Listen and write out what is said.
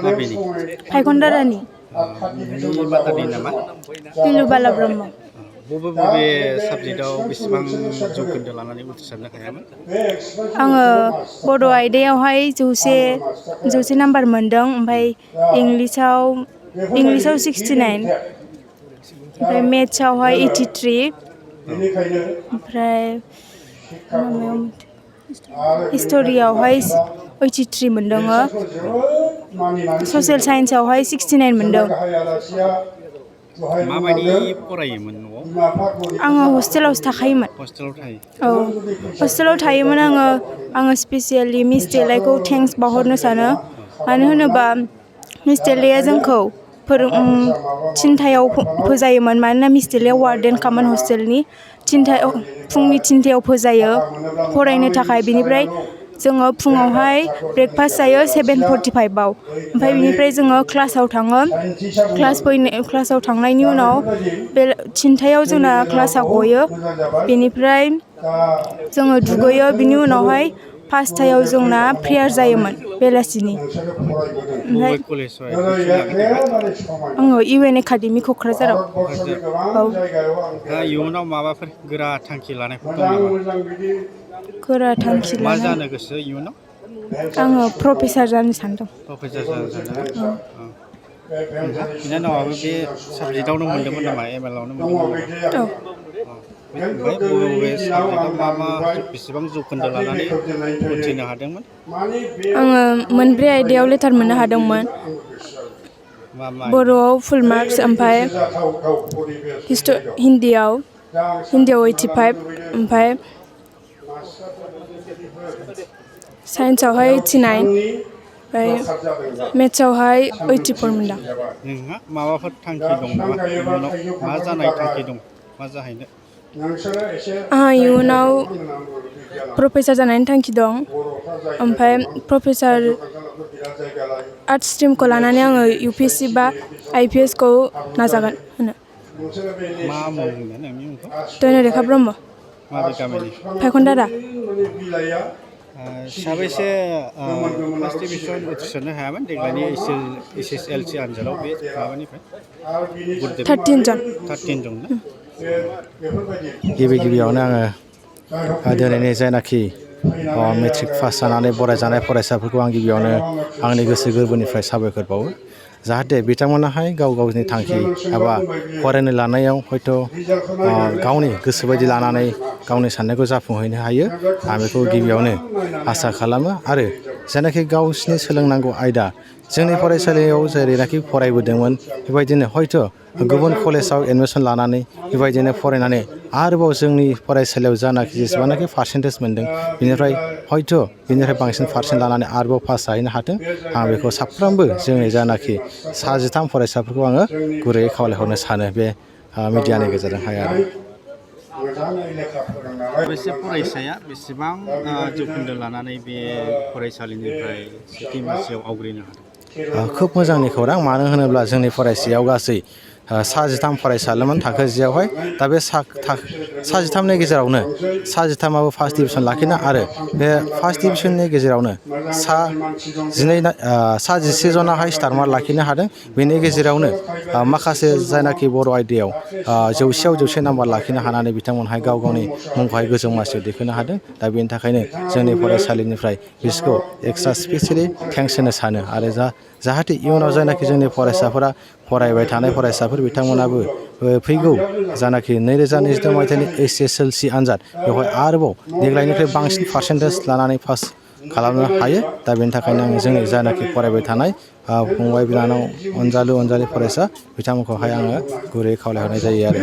माबेनि फायखनदारानि नोंनि मादारनि नामा लिलु बाला ब्रह्म बबे बबे साबजेक्टआव बेसेबां जौखोन्दो लानानै उथ्रिसारनो हायामोन आङो बड' आयदायावहाय 100 नाम्बार मोनदों ओमफ्राय इंलिसाव 69 ओमफ्राय मेथ्सआवहाय 83 ओमफ्राय हिस्ट'रियावहाय 83 मोनदों ससियेल साइन्सआवहाय 69 मोनदों माबायदि फरायोमोन न'आव आङो हस्टेलावसो थाखायोमोन हस्टेलाव थायो औ हस्टेलाव थायोमोन आङो स्पेसियेलि मिस देलायखौ थेंक्स बावहरनो सानो मानो होनोबा मिस देलाया जोंखौ थिनथायाव फोजायोमोन मानोना मिस देलाया वार्डेनखामोन हस्टेलनि फुंनि 3थायाव फोजायो फरायनो थाखाय बिनिफ्राय जोङो फुङावहाय ब्रेकफास्ट जायो 7:45आव ओमफ्राय बिनिफ्राय जोङो क्लासाव थाङो क्लासाव थांनायनि उनाव बे 3थायाव जोंना क्लासा गयो बेनिफ्राय जोङो दुगैयो बिनि उनावहाय 5थायाव जोंना प्रेयार जायोमोन बेलासिनि ओमफ्राय आङो UN एकाडेमि क'क्राझाराव औ दा इयुनाव माबाफोर गोरा थांखि लानायफोर दं नामा गोरा थांखि मा लानाय जानो गोसो इयुनाव आङो प्रफेसार जानो सानदों प्रफेसार जानो सानदों बिनानावाबो बे साबजेक्टआवनो मोन्दोंमोन नामा ML आवनो मोन्दोंमोन औ ओमफ्राय बबे साबजेक्टआव मा बेसेबां जौखोन्दो लानानै उथ्रिनो हादोंमोन आङो मोनब्रै आयदायाव लेटार मोननो हादोंमोन बर'आव फुल मार्क्स ओमफ्राय हिन्दीयाव 85 ओमफ्राय साइन्सआवहाय 89 ओमफ्राय मेथ्सआवहाय 84 मोनदां नोंहा माबाफोर थांखि दं नामा इयुनाव मा जानाय थांखि दं मा जाहैनो आंहा इयुनाव प्रफेसार जानायनि थांखि दं ओमफ्राय प्रफेसार आर्ट्स स्ट्रिमखौ लानानै आङो UPSC बा IPS खौ नाजागोन होनो मा मुं होनो नोंनि मुंखौ धन्यरेखा ब्रह्म माबे गामिनि फायखनदारा साबैसे फार्स्ट डिभिजन उथ्रिसारनो हायामोन देग्लायनि HSLC आनजादाव बे माबानिफ्राय 13 जन 13 जन ना गिबियावनो आङो दिनैनि जायनाखि मेट्रिक पास जानानै बरायजानाय फरायसाफोरखौ आं गिबियावनो आंनि गोसो गोरबोनिफ्राय साबायखर बावो जाहाथे बिथांमोनाहाय गाव गावनि थांखि एबा फरायनो लानायाव हयथ' गावनि गोसो बायदि लानानै गावनि साननायखौ जाफुंहैनो हायो आं बेखौ गिबियावनो आसा खालामो आरो जायनाखि गावसिनि सोलोंनांगौ आयदा जोंनि फरायसालियाव जेरैनाखि फरायबोदोंमोन बेबायदिनो हयथ' गुबुन कलेजाव एडमिसन लानानै बेबायदिनो फरायनानै आरोबाव जोंनि फरायसालियाव जानाखि जेसेबांनाखि पार्सेन्टेज मोनदों बिनिफ्राय हयथ' बिनिफ्राय बांसिन पार्सेन्ट लानानै आरोबाव पास जाहैनो हाथों आं बेखौ साफ्रोमबो जोंनि जानाखि 13 फरायसाफोरखौ आङो गुरैयै खावलायहरनो सानो बे मिडियानि गेजेरजोंहाय आरो साबैसे फरायसाया बेसेबां जौखोन्दो लानानै बे फरायसालिनिफ्राय सेथि मासियाव आवग्रिनो हादों खोब मोजांनि खौरां मानो होनोब्ला जोंनि फरायसायाव गासै 13 फरायसालोमोन थाखो 10आवहाय दा बे 13नि गेजेरावनो 13आबो फार्स्ट डिभिजन लाखिनो आरो बे फार्स्ट डिभिजननि गेजेरावनो 11 जनाहाय स्टार मार्क लाखिनो हादों बेनि गेजेरावनो माखासे जायनाखि बर' आयदायाव 100आव 100 नाम्बार लाखिनो हानानै बिथांमोनहाय गाव गावनि मुंखौहाय गोजौ मासियाव दैखोनो हादों दा बेनि थाखायनो जोंनि फरायसालिनिफ्राय बिसोरखौ एक्सट्रा स्पेसियेलि थेंक्स होनो सानो आरो जाहाथे इयुनाव जायनाखि जोंनि फरायसाफोरा फरायबाय थानाय फरायसाफोर बिथांमोनाबो फैगौ जानाखि 2022 मायथाइनि HSLC आनजाद बेवहाय आरोबाव देग्लायनिफ्राय बांसिन पार्सेन्टेज लानानै पास खालामनो हायो दा बेनि थाखायनो आङो जोंनि जानाखि फरायबाय थानाय फंबाय बिनानाव अनजालु फरायसा बिथांमोनखौहाय आङो गुरैयै खावलायहरनाय जायो आरो